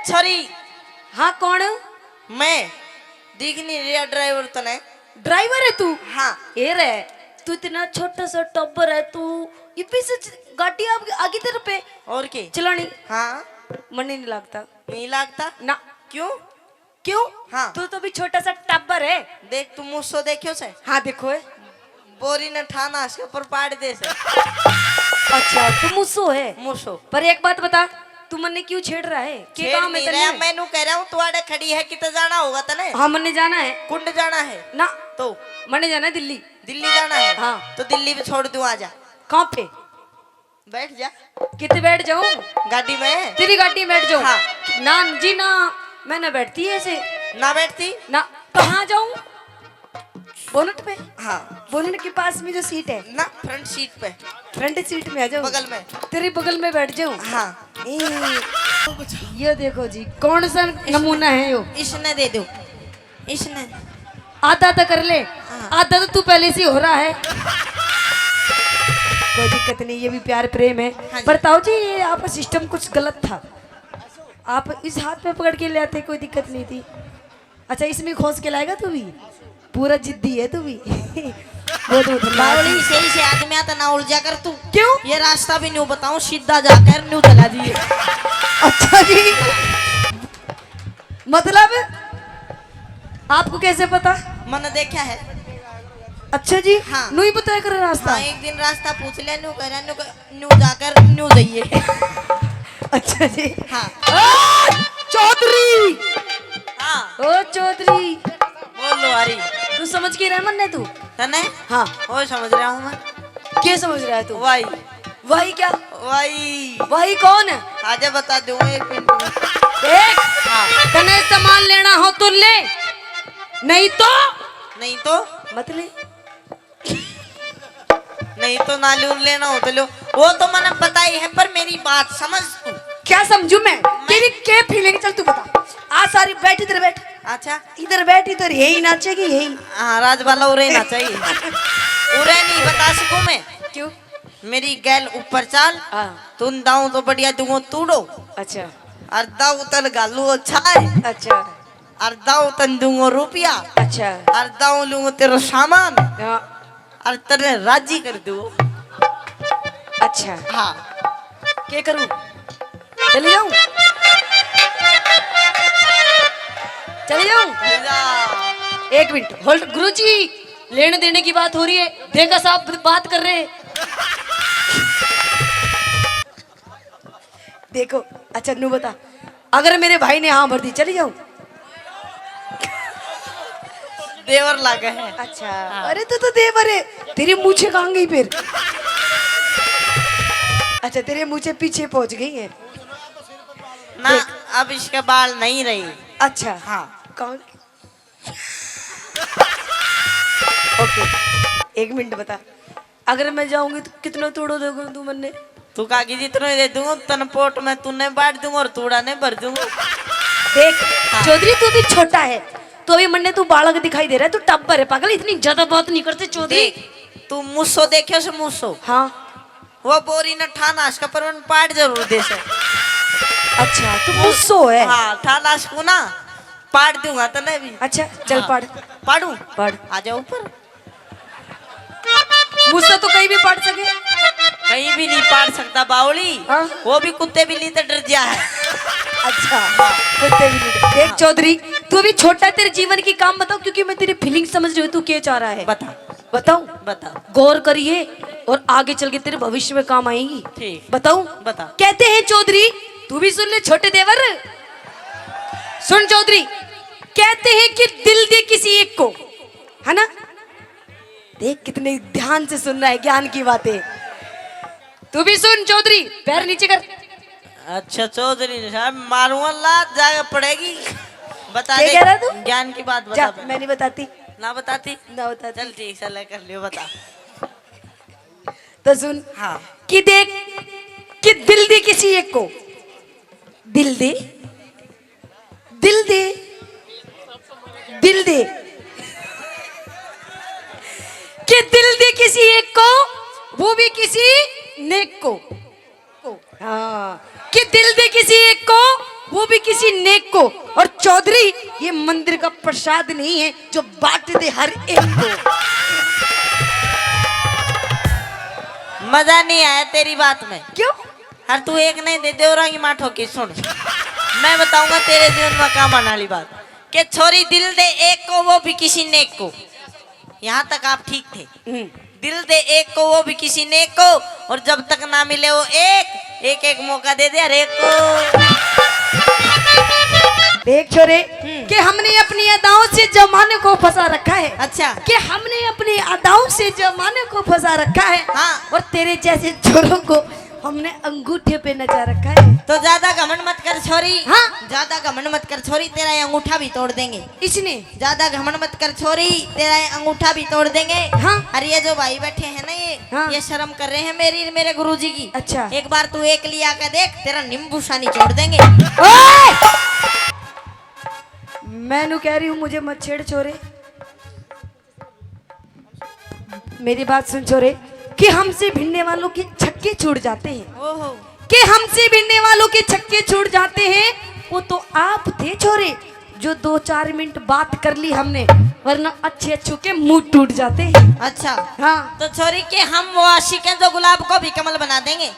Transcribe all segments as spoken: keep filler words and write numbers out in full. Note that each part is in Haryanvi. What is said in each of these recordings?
सॉरी। हाँ, कौन? मैं। दिख नहीं रहा ड्राइवर तने। ड्राइवर है तू? हाँ। ए रे, तू इतना छोटा सा टब्बर है, तू इतनी से च-, गाड़ी आ-, आगी तेरे पे। और के? चलानी। हाँ। मन ही नहीं लगता। नहीं लगता? ना। क्यों? क्यों? हाँ। तू तो भी छोटा सा टब्बर है। देख, तू मूसो देखियो से? हाँ, देखो है। बोरी ने ठाना इसके ऊपर पाड़ दे से। अच्छा, तू मूसो है? मूसो। पर एक बात बता, तू मन्ने क्यों छेड़ रहा है? के छेड़ काम है नहीं तन्ने? रहा, मैं नू कह रहा हूँ, तू आड़े खड़ी है, किते जाना होगा तने? हाँ, मन्ने जाना है। कुंड जाना है? ना। तो? मन्ने जाना है दिल्ली। दिल्ली जाना है? हाँ। तो दिल्ली भी छोड़ दूँ, आजा। कहाँ पे? बैठ जा। कित बैठ जाऊं? गाड़ी में। तेरी गाड़ी में बैठ जाऊं? हाँ। ना जी ना, मैं ना बैठती ऐसे। ना बैठती? ना। कहाँ जाऊं? बोनट पे। हाँ। बोनट के पास में जो सीट है ना, फ्रंट सीट पे। फ्रंट सीट में आ जाऊं? बगल में। तेरी बगल में बैठ जाऊं? हाँ। ए, ये देखो जी, कौन सा नमूना है यो? इसने दे दो। इसने आधा तो कर ले। हाँ। आधा तो तू पहले से हो रहा है। कोई दिक्कत नहीं, ये भी प्यार प्रेम है। हाँ जी। पर ताऊ जी, ये आपका सिस्टम कुछ गलत था। आप इस हाथ पे पकड़ के ले आते, कोई दिक्कत नहीं थी। अच्छा, इसमें खोस के लाएगा तू भी? पूरा जिद्दी है तू भी। बहुत बहुत धन्यवाद। बावली, सही से आदमी आता ना उलझा कर तू। क्यों? ये रास्ता भी न्यू बताऊं, सीधा जाकर न्यू चला जी। अच्छा जी, मतलब आपको कैसे पता? मैंने देखा है। अच्छा जी, हाँ। न्यू ही बताया करे रास्ता। हाँ, एक दिन रास्ता पूछ लिया, न्यू कह रहा, न्यू कह, न्यू जाकर न्यू जाइए। अच्छा जी। हाँ। ओ चौधरी। हाँ। ओ चौधरी। बोल लो, आ रही। तू समझ के रह मन्ने तू? तने? हाँ। ओ समझ रहा हूँ मैं। क्या समझ रहा है तू? वाई। वाई क्या? वाई। वाई कौन है? आजा बता दूँ एक मिनट में। देख, हाँ। तने सामान लेना हो तो ले, नहीं तो नहीं तो? मत ले। नहीं तो ना लूं, लेना हो तो लो। वो तो मैंने पता ही है, पर मेरी बात समझ तू। क्या समझू मैं? तेरी के फीलिंग? चल तू बता। आ सारी बैठ, इधर बैठ। अच्छा। इधर बैठ, इधर यही नाचेगी, यही। हाँ, राजबाला उरे ना चाहिए। उरे नहीं बता सकूं मैं। क्यों? मेरी गैल ऊपर चाल। हाँ। तुम दाऊं तो बढ़िया दूंगो तूड़ो। अच्छा। और दाऊ तन घालू छाए। अच्छा। और दाऊ तन दूंगो रुपया। अच्छा। और दाऊ लूंगो तेरो सामान। हाँ। और तेरे राजी कर दूंगो। अच्छा। हाँ। के करूं? चली जाऊं? चली जाऊं? ले जा। एक मिनट, होल्ड। गुरुजी, लेने देने की बात हो रही है, देगा साहब बात कर रहे हैं। देखो, अच्छा नू बता, अगर मेरे भाई ने हाँ भर दी, चली जाऊं? देवर लागे है। अच्छा। हाँ। अरे तू तो देवर है, तेरी मूछें कहाँ गई फिर? अच्छा, तेरे मूछें पीछे पहुंच गई है। ना, देख। अब इसके बाल नहीं रही। अच्छा। हाँ। कौन? ओके, एक मिनट बता, अगर मैं जाऊंगी तो कितना तूड़ो दोगे तू मन्ने? तू कहा कि जितना ही दे दूंगा, तन पोट में तूने बांट दूंगा और तूड़ा ने भर दूंगा। देख, हाँ। चौधरी तू भी छोटा है, तो अभी मन्ने तू बालक दिखाई दे रहा है, तू टब्बर है पागल, इतनी ज्यादा बात नहीं करते चौधरी। देख, तू मूसो देखे से मूसो। हाँ। वो बोरी ने ठाना इसका पर मन पाट जरूर दे से। अच्छा, तू मूसो है। हाँ, ठाना इसको ना पाट दूंगा तने भी। अच्छा, चल हाँ। पाट। पाड़ू? पाट। आ जा ऊपर। मूसो तो कहीं भी पाट सके। कहीं भी नहीं पाट सकता बावली। हाँ। वो भी कुत्ते बिल्ली से डर गया है। अच्छा, कुत्ते बिल्ली। देख चौधरी, तू अभी छोटा है, तेरे जीवन की काम बताओ, क्योंकि मैं तेरी फीलिंग समझ रही हूँ, तू क्या चाह रहा है। बता। बताऊं? बता। गौर करिए और आगे चल के तेरे भविष्य में काम आएंगी। ठीक। बताऊं? बता। कहते हैं चौधरी, तू भी सुन ले छोटे देवर, सुन चौधरी, कहते हैं कि दिल दे किसी एक को, है ना? देख कितने ध्यान से सुन रहा है ज्ञान की बातें। तू भी सुन चौधरी, पैर नीचे कर। अच्छा चौधरी साहब, मारूंगा लात, जाके पड़ेगी। बता क्या दे, कह रहा तू? ज्ञान की बात बता जा, पहले। मैं नहीं बताती। ना बताती? ना बताती। चल ठीक, चल कर लियो, बता। तो सुन। हाँ। कि देख, कि दिल दे किसी एक को, दिल दे, दिल दे, दिल दे, कि दिल दे किसी एक को, वो भी किसी नेक को। हाँ, कि दिल दे किसी एक को, वो भी किसी को। और चौधरी, ये मंदिर का प्रसाद नहीं है जो बांट दे हर एक को। मजा नहीं आया तेरी बात में। क्यों? हर तू एक नहीं दे दे और आगे माठो की सुन। मैं बताऊंगा तेरे जीवन में काम आने वाली बात। के छोरी दिल दे एक को, वो भी किसी नेक को। यहाँ तक आप ठीक थे। हम्म। दिल दे एक को, वो भी किसी नेक को, और जब तक ना मिले वो एक, एक एक मौका दे दे हर एक को। देख छोरे, हम्म। कि हमने अपनी अदाओं से जमाने को फंसा रखा है। अच्छा। कि हमने अपनी अदाओं से जमाने को फंसा रखा है। हाँ। और तेरे जैसे छोरों को हमने अंगूठे पे नचा रखा है। तो ज्यादा घमंड मत कर छोरी। हाँ। ज्यादा घमंड मत कर छोरी, तेरा ये अंगूठा भी तोड़ देंगे। इसने? ज्यादा घमंड मत कर छोरी, तेरा ये अंगूठा भी तोड़ देंगे। हाँ। अरे ये जो भाई बैठे हैं ना ये, हाँ। ये शर्म कर रहे हैं मेरी, मेरे गुरुजी की। अच्छा। एक बार तू एक लिया के देख, तेरा नींबू सानी छोड़ देंगे। ओए! मैं नू कह रही हूँ, मुझे मत छेड़ छोरे। मेरी बात सुन छोरे, कि हमसे भिड़ने वालों के छक्के छूट जाते हैं। ओहो। कि हमसे भिड़ने वालों के छक्के छूट जाते हैं, वो तो आप थे छोरे, जो दो चार मिनट बात कर ली हमने, वरना अच्छे अच्छों के मुंह टूट जाते हैं। अच्छा। हाँ। तो छोरी के हम वो आशिक हैं जो गुलाब को भी कमल बना देंगे।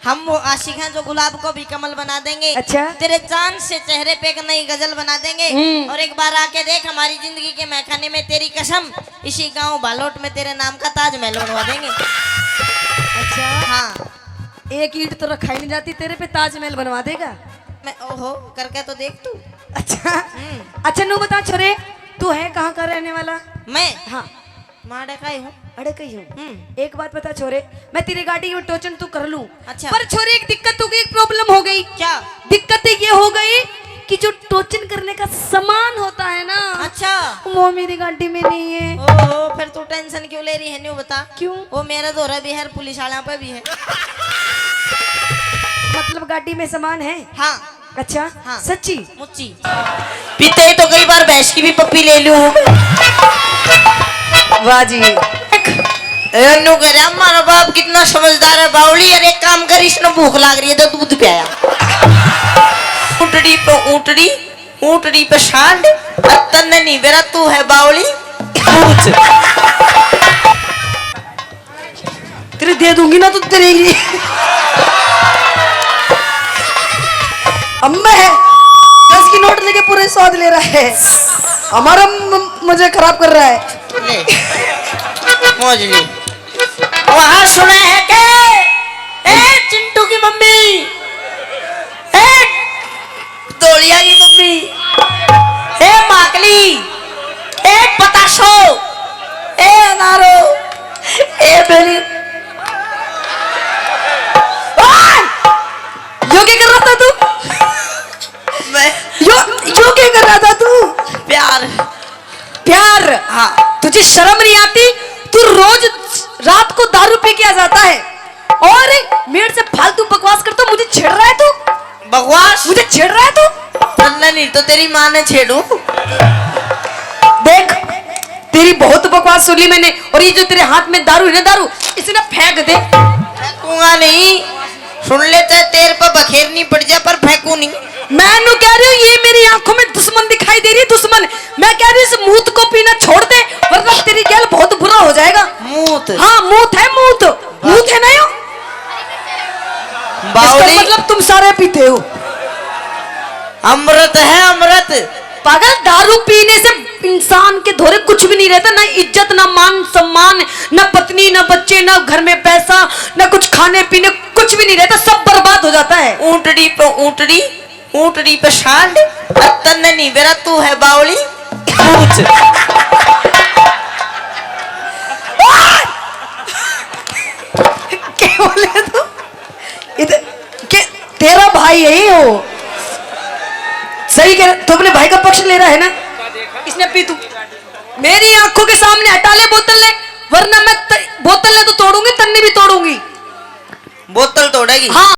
हम वो आशिक हैं जो गुलाब को भी कमल बना देंगे। अच्छा। तेरे चांद से चेहरे पे एक नई गजल बना देंगे। हम्म। और एक बार आके देख हमारी जिंदगी के महखाने में, तेरी कसम, इसी गांव बालोट में तेरे नाम का ताजमहल बनवा देंगे। अच्छा। हाँ। एक ईंट तो रखा ही नहीं जाती, तेरे पे ताजमहल बनवा देगा। मैं, ओहो, करके तो देख तू। अच्छा। हम्म। अच्छा, नू बता छोरे, तू है कहाँ का रहने वाला? मैं? हाँ। माड़े का ही हूँ। अड़े कही हूँ। हम्म। एक बात बता छोरे, मैं तेरी गाड़ी में टोचन तो कर लूँ। अच्छा। पर छोरे, एक दिक्कत हो गई, एक प्रॉब्लम हो गई। क्या? दिक्कत ये हो गई कि जो टोचन करने का सामान होता है ना, अच्छा। वो मेरी गाड़ी में नहीं है। ओहो, फिर तू टेंशन क्यों ले रही है, न्यू बता। क्यों? वो मेरे धोरे भी है, पुलिस वाला पे भी है। मतलब गाड़ी में सामान है? हाँ। अच्छा, हाँ। सच्ची? मुच्ची। पीते ही तो कई बार भैंस की भी पप्पी ले लूं। वाह जी। ए, न्यू कह रहा, हमारा बाप कितना समझदार है, बावली। यार, एक काम कर, इसने भूख लाग रही है, तो दूध पियाया। ऊंटड़ी पे ऊंटड़ी, ऊंटड़ी पे सांड, और तन्ने नहीं बेरा, तू है बावली। पूछ। तेरे दे दूंगी ना तो तेरे ही। अम्मा है, दस की नोट लेके पूरे स्वाद ले रहा है, हमारा म-, मजे खराब कर रहा है। ले, मौज ले। वहां सुना है के, ए चिंटू की मम्मी, ए धोलिया की मम्मी, ए माकली, ए पताशो, ए अनारो, ए बेली। ओए! यो क्या कर रहा था तू? मैं यो, यो क्या कर रहा था तू? प्यार। प्यार? हाँ। तुझे शर्म नहीं आती? तू रोज रात को दारू पी के आ जाता है और मेरे से फालतू बकवास करता, मुझे छेड़ रहा है तू? बकवास? मुझे छेड़ रहा है तू? तन्ने नहीं तो तेरी माँ ने छेड़ू। देख, तेरी बहुत बकवास सुन ली मैंने, और ये जो तेरे हाथ में दारू है ना, दारू, इसे ना फेंक दे। फेंकूंगा नहीं। सुन ले, चाहे तेरे पे बखेरनी पड़ जाए, पर फेंकू नहीं। मैं नू कह रही हूँ, ये मेरी आंखों में दुश्मन दिखाई दे रही है, दुश्मन। मैं कह रही हूँ, इस मूत को पीना छोड़ दे, वरना तेरी गैल बहुत बुरा हो जाएगा। मूत? हाँ, मूत है, मूत। मूत है ना यो? इसका बावली। मतलब तुम सारे पीते हो। अमृत है, अमृत। पागल, दारू पीने से इंसान के धोरे कुछ भी नहीं रहता, ना इज्जत, ना मान सम्मान, ना पत्नी, ना बच्चे, ना घर में पैसा, ना कुछ खाने पीने, कुछ भी नहीं रहता, सब बर्बाद हो जाता है। ऊंटड़ी पे ऊंटड़ी, ऊंटड़ी पे सांड, और तन्ने नहीं बेरा, तू है बावली। पूछ। क्या बोले तू? इधर के, तेरा भाई है ये वो। सही कह रहा, तू अपने भाई का पक्ष ले रहा है ना? इसने पी तू। मेरी आंखों के सामने हटा ले बोतल ले, वरना मैं त-, बोतल ले तो तोड़ूंगी, तन्ने भी तोड़ूंगी। बोतल तोड़ेगी? हाँ।